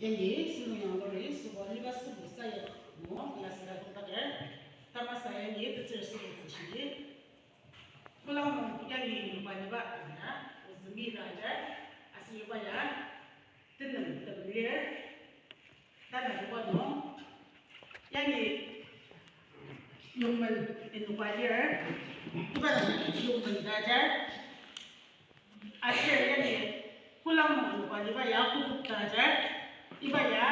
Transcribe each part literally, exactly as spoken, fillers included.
Yangi sünung yanglur, sübo aliba sübu saya nung lasila tongtaker. Tamasa yangi tetsür sübu tsüshidi. Kolang nung yangi nungba liba ya, ozümi ta ajar, aser iba ya, tenem temelir, tanabuba nung, yangi yongmen inoka lir, iba yongmen ta ajar. Aser yangi kolang nung inoka liba ya kukuk ta ajar. Iba ya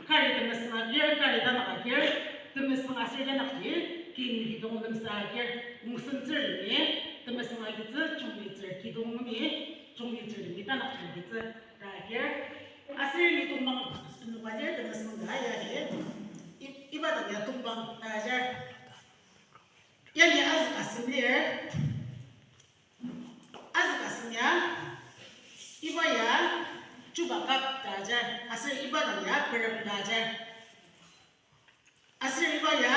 kari temesüng agir, kari tanak agir, temesüng aser tanakji, kin kidong lemsa agir, mungsen tsürlemi, temesüng agitsü, chungli tsür kidong nungi, chungli tsürlemi tanakji agitsü ta agir. Aser yangi tongpang inoka lir temesüng ta ya ji, i-, iba dang ya tongpang ta ajar. Yangi azük asem lir. Azük asem ya, iba ya, chuba cup ta ajar, aser iba dang ya, perem ta ajar. Aser iba ya,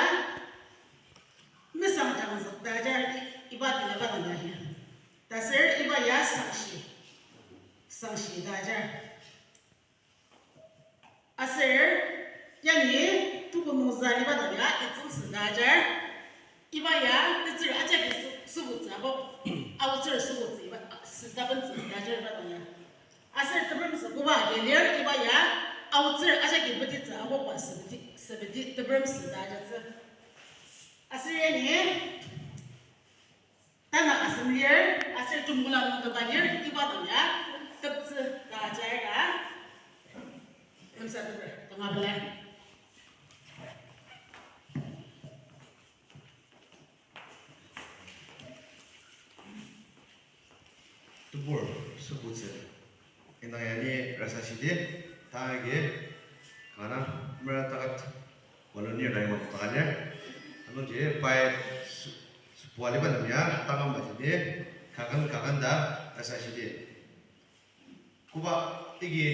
mesang jangzük ta ajar, i-, iba tila ba dang ya. Taser iba ya, sangshi, sangshi ta ajar. Aser, yangi tuku nungza liba dang ya, itsüngsü ta ajar. Iba ya, tetsür ajaki sü-, sübutsü akok. Aotsür sübutsü iba, a, sü tabentsü ta ajar iba dang ya. Aser tebremsü koba agi lir, iba ya, aotsür ajaki betitsü akokba sübeti, sübeti tebremsü ta ajatsü. Aser yangi, tanak asem lir, aser jungkola nung teba lir, iba dang ya, teptsü ta ajar ka, lemsa teper, kanga bela. Tebur, sübutsü. Indang yani rasa shidi, ta agi, kana, mera takat, volunteer dang iwa takat ya. Anungji, pai, sü-, sübua liba nem ya, tangam ba shidi, kakan, kakan ta, rasa shidi. Koba, igi,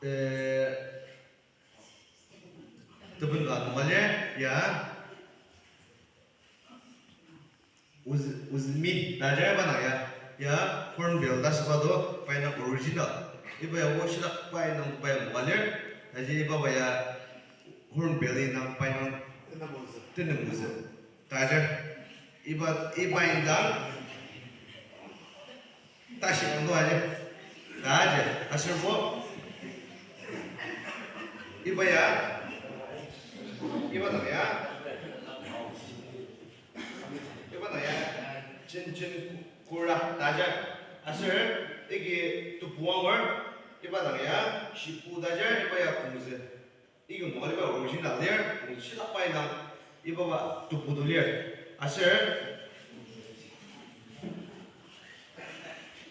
eh, teben ka nungba lir, ya. Uz-, uzmi, ta ajar iba dang ya, ya, hornbill ta süba do, pai indang original. Iba ya wo shidak pai indang pai nungba lir, taji iba ba ya hornbill indang pai indang tenem ozü. Ta ajar, iba, iba indang, tashi ang do ajar. Ta ajar, aser bo, iba ya, iba dang ya. Iba dang ya, jen jen kura ta ajar. Aser, igi tebu angur, iba dang ya, shibu ta ajar, iba ya kongzü. Igi nungba liba original lir, kongzü shidak pai indang, iba ba tebu to lir. Aser,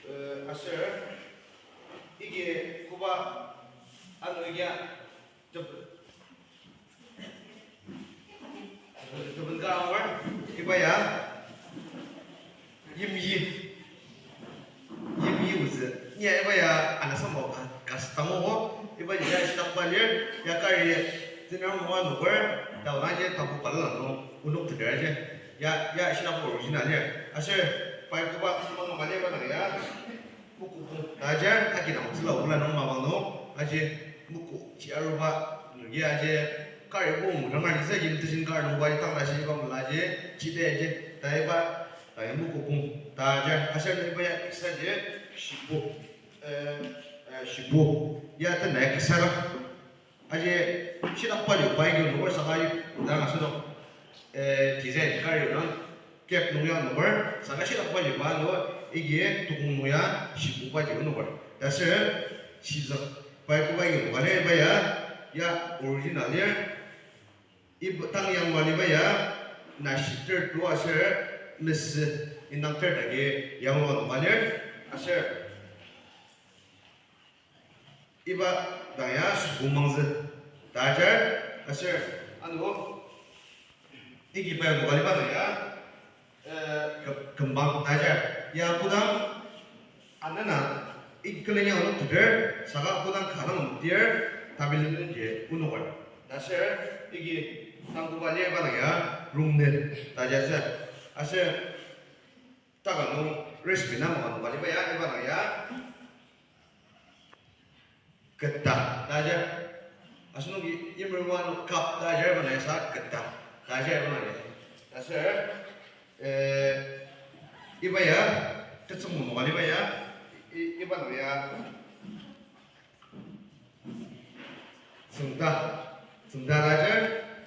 eh, aser, igi koba, ano igi ya, Tep-, teben ka angur, iba ya, yimyi. Yimyi ozü. Ni ya iba ya, ana samba ka, ka tango ko. Iba ya shidak ba lir, ya kari, tener moa nukur, ta ona ya tapu bala nung, onok teder aji. Ya, ya shidak original lir. Aser, pai koba, mano ka lir ba dang ya. Mokopung ta ajar, agi dang otsüla obula nung mapang nung, aji moko ji aruba, nungji aji kari bo mudang alisa yim tejin kar nungbo aji tang tashi iba mula aji, jide aji, ta iba, ta ya mokopung ta ajar, aser iba ya kasa ji, shibu, eh, eh, shibu, ya tena ya kasa la. Aji, shidakba ji pai ki nukur saka ji, dang asenok, eh, design kari nung, cap nung ya nukur, saka shidakba ji pa lo, igi tukong nung ya, shibuba ji nukur. Taser, shizak, pai koba ji nukur, lir iba ya, ya original lir, iba tang yangba liba ya, na shiter to aser, mesü, indang ter dagi, yangba nukur lir, aser, Iba dang ya sübu mangzü ta ajar, aser ano, igi pai mokaliba dang ya, eh, kü-, kümbang ta ajar. Ya kodang anana, ig külen ya onok teder, saka kodang kadang onok dir, tabi lelen je onok ar. Ta aser, igi tangkoba lir iba dang ya, rongnen ta ajar sü. Aser, Taka nung recipe na maka nung baliba ya, iba dang ya. Keta, ta ajar. Asenoki imrima nung cup ta ajar iba nung ya sa keta, ta ajar iba nung ya. Taser, eh, iba ya, tetsüng mungmung ali iba ya, i-, iba nung ya. Tsüngda, tsüngda ta ajar,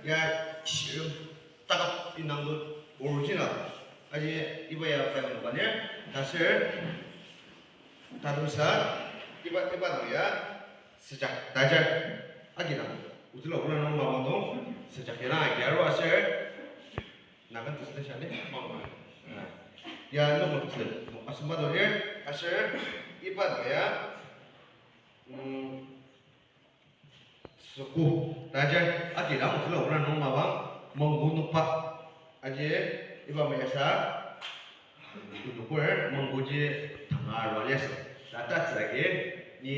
ya shirem takap indang to original. Aji iba ya pai nung banir, taser, tatemsa, iba, iba nung ya, sejak, ta ajar, agi dang. Otsüla obula nung mapang nung, sejak ya dang agi aru aser, Naga tesüle shia ni, mapang. Ya, noktsü, nokpa semba to lir, aser, iba nung ya, mm, Süku, ta ajar, agi dang, otsüla obula nung mapang, mangku nokpa. Aji, iba meyasa, nokper, mangkuji tanga arua liasü. Ta tatsü agi, ni,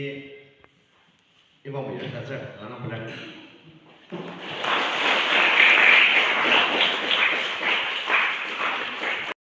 iba meyasa tsü, anang pelar.